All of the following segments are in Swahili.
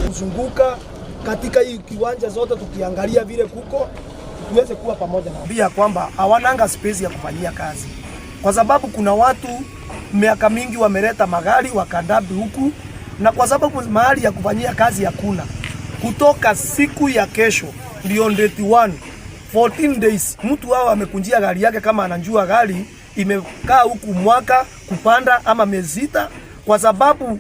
Kuzunguka katika hii kiwanja zote tukiangalia vile kuko tuweze kuwa pamoja na pia kwamba hawananga space ya kufanyia kazi, kwa sababu kuna watu miaka mingi wameleta magari wakadump huku, na kwa sababu mahali ya kufanyia kazi hakuna. Kutoka siku ya kesho ndio date 1 14 days, mtu wao amekunjia gari yake, kama anajua gari imekaa huku mwaka kupanda ama miezi 6, kwa sababu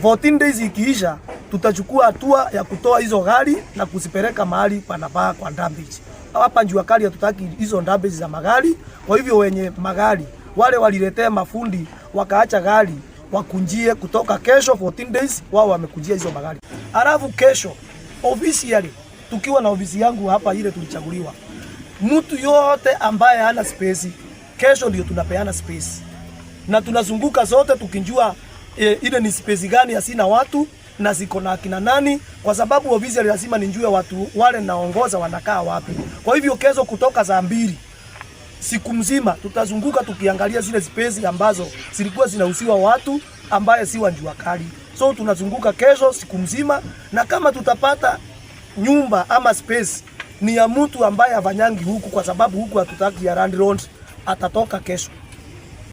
14 days ikiisha, tutachukua hatua ya kutoa hizo gari na kuzipeleka mahali panafaa kwa damage. Hapa jua kali hatutaki hizo damage za magari. Kwa hivyo wenye magari wale waliletea mafundi wakaacha gari wakunjie, kutoka kesho 14 days wao wamekunjia hizo magari. Alafu kesho officially tukiwa na ofisi yangu hapa ile tulichaguliwa, mtu yote ambaye hana space, kesho ndio tunapeana space na tunazunguka zote tukijua ile ni space gani asina watu na ziko na akina nani, kwa sababu ofisi lazima nijue watu wale naongoza wanakaa wapi. Kwa hivyo kesho kutoka saa 2 siku mzima tutazunguka tukiangalia zile space ambazo zilikuwa zinahusiwa watu ambaye si wa jua kali. So tunazunguka kesho siku mzima, na kama tutapata nyumba ama space ni ya mtu ambaye hafanyangi huku, kwa sababu huku hatutaki ya landlord, atatoka kesho.